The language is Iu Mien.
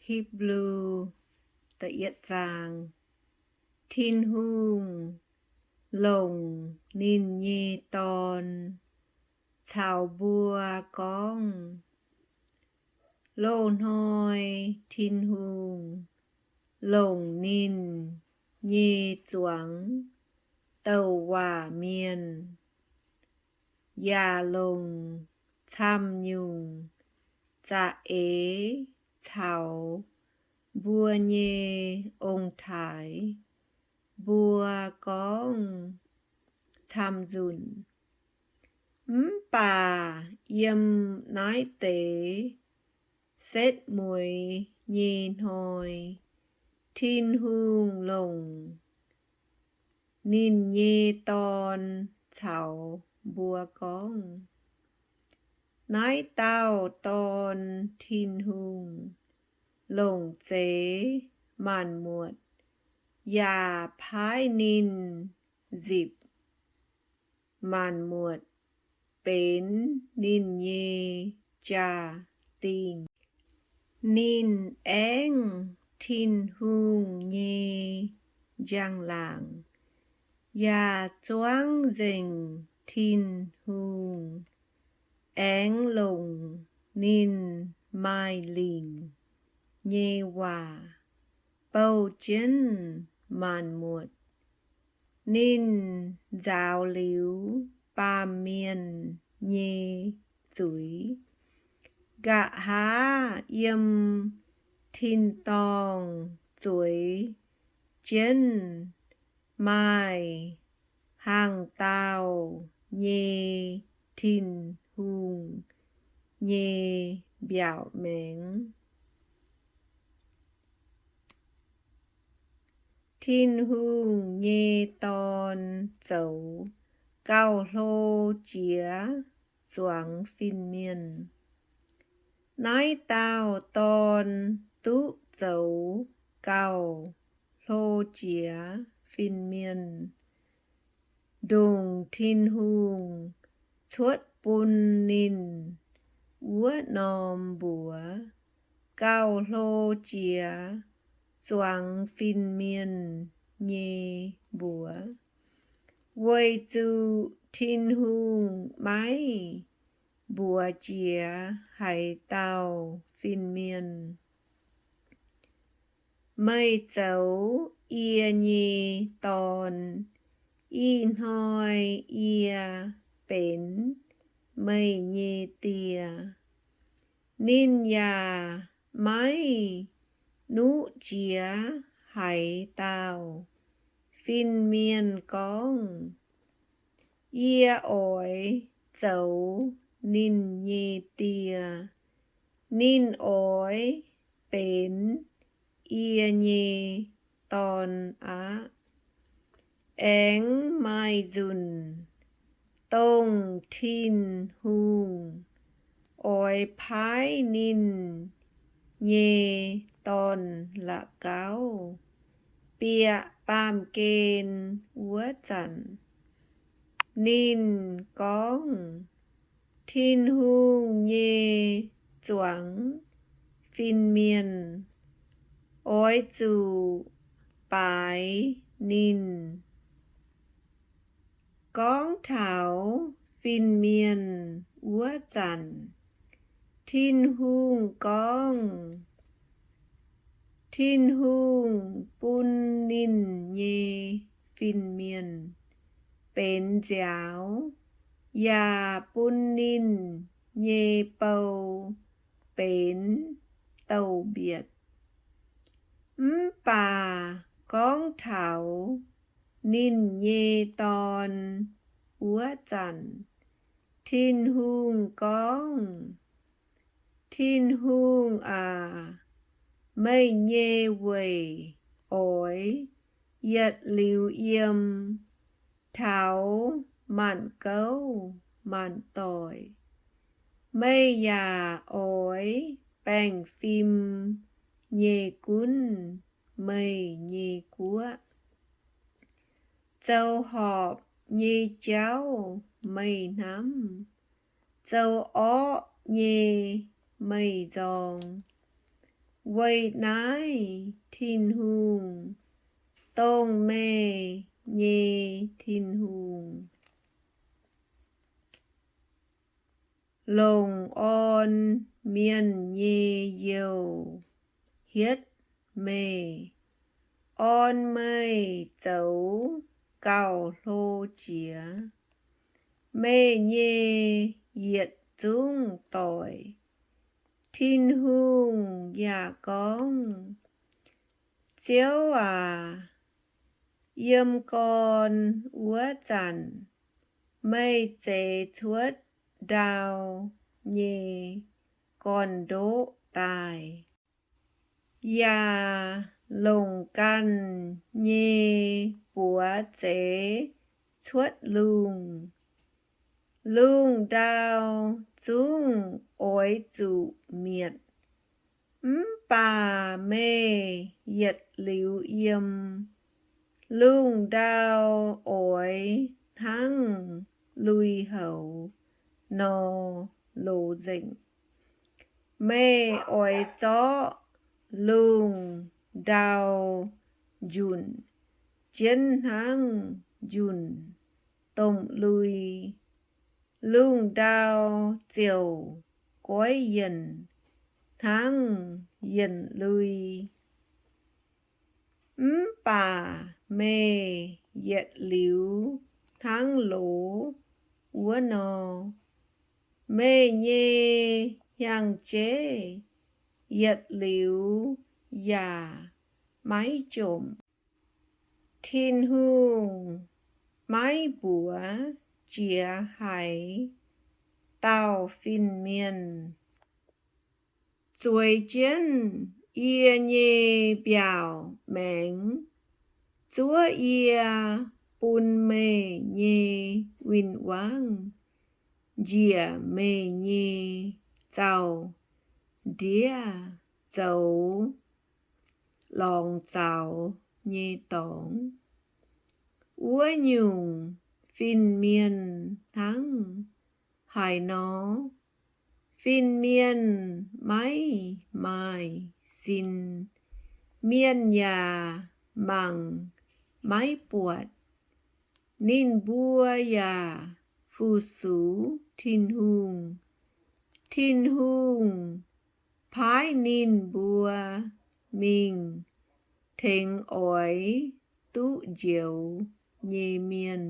Hipv^lu, Tin-Hungh longc ninh nyei Dorn caux mbuo gorngv. Loz-hnoi Tin-Hungh longc ninh nyei zuangx douc waac mienh, yaac longc camv-nyungc za'eix caux mbuo nyei ong-taaix mbuo gorngv camv-nzunc. Mv baac yiem naaiv deix setv mueiz nyei hnoi, Tin-Hungh longc ninh nyei Dorn caux mbuo gorngv. Naaiv dauh Dorn, Tin-Hungh longc zeix maanc muotc, yaac paaiv ninh nzipc maanc muotc benx ninh nyei jaa-dingh. Ninh aengv Tin-Hungh nyei njang-laangc, yaac zuangv nzengc Tin-Hungh, aengx longc ninh maaih lingc nyei waac bouh jienv maanc muotc. Ninh nzaaux liuz baamh mienh nyei zuiz, nqa'haav yiem tin-dorngh zueiz jienv maaih hnaangx-daauh nyei Tin-Hungh nyei mbiaauc maengx. Tin-Hungh nyei Dorn zoux gauh hlo jiex zuangx fin-mienh. Naaiv dauh Dorn duqv zoux gauh hlo jiex fin-mienh, ndongc Tin-Hungh cuotv bun ninh wuov norm mbuox gauh hlo jiex zuangx fin-mienh nyei mbuox, weic zuqc Tin-Hungh maiv mbuox jiex haaix dauh fin-mienh, Meih zoux yie nyei Dorn. Ih hnoi yie benx meih nyei Die. Ninh yaac maiv nuqv jiex haaix dauh fin-mienh gorngv, Yie oix zoux ninh nyei Die. Ninh oix benx yie nyei Dorn aqv. Aengx maaih nzunc, dongh Tin-Hungh oix paaiv ninh nyei Dorn la'gauv bieqc baamh gen wuov zanc, ninh gorngv, Tin-Hungh nyei zuangx fin-mienh oix zuqc baaix ninh. Gorngv taux fin-mienh wuov zanc, Tin-Hungh gorngv, Tin-Hungh bun ninh nyei fin-mienh benx nziaaux, yaac bun ninh nyei bou benx douz-mbietc. Mv baac gorngv taux ninh nyei Dorn wuov zanc, Tin-Hungh gorngv, Tin-Hungh aac, meih nyei weic oix yietc liuz yiem taux maanc gouv maanc doic. Meih yaac oix baengh fim nyei gunv meih nyei guoqv, zoux horpc nyei jauv meih hnamv, zoux orqv nyei meih nzorng. Weic naaiv Tin-Hungh, dongh meih nyei Tin-Hungh, longc orn mienh nyei youh hietv meih, orn meih zoux gauh hlo jiex meih nyei yietc zungv doic. Tin-Hungh yaac gorngv, Ziouv aac, yiem gorn wuov zanc meih zeix cuotv ndau nyei gorn-ndoqv daaih, yaac longc ganh nyei buoz zeix cuotv lungh. Lungh ndau zungv oix zuqc mietc, mv baac meih yietc liuz yiem. Lungh ndau oix hnangv lui-houx nor loz-nzengc. Meih oix zorqv lungh ndau njunc jienv hnangv njunc domh lui. Lungh ndau ziouc goiv yienc hnangv yienc lui. Mv baac meih yietc liuz hnangv loz wuov nor, meih nyei hnyangx-jeiv yietc liuz yaac maiv jomc. Tin-Hungh maiv mbuox jiex haaix dauh fin-mienh, Zueiz jienv yie nyei mbiaauc maengx, zuov yie bun meih nyei win-wangv njiec meih nyei zaux-ndiev zoux lorngx zaux nyei dorngx. Wuov nyungc fin-mienh hnangv haaix nor, fin-mienh maiv maaih sin, mienh yaac mangc maiv buatc. Ninh mbuo yaac fu-sux Tin-Hungh. Tin-Hungh paaiv ninh mbuo mingh tengx oix duqv njoux nyei mienh.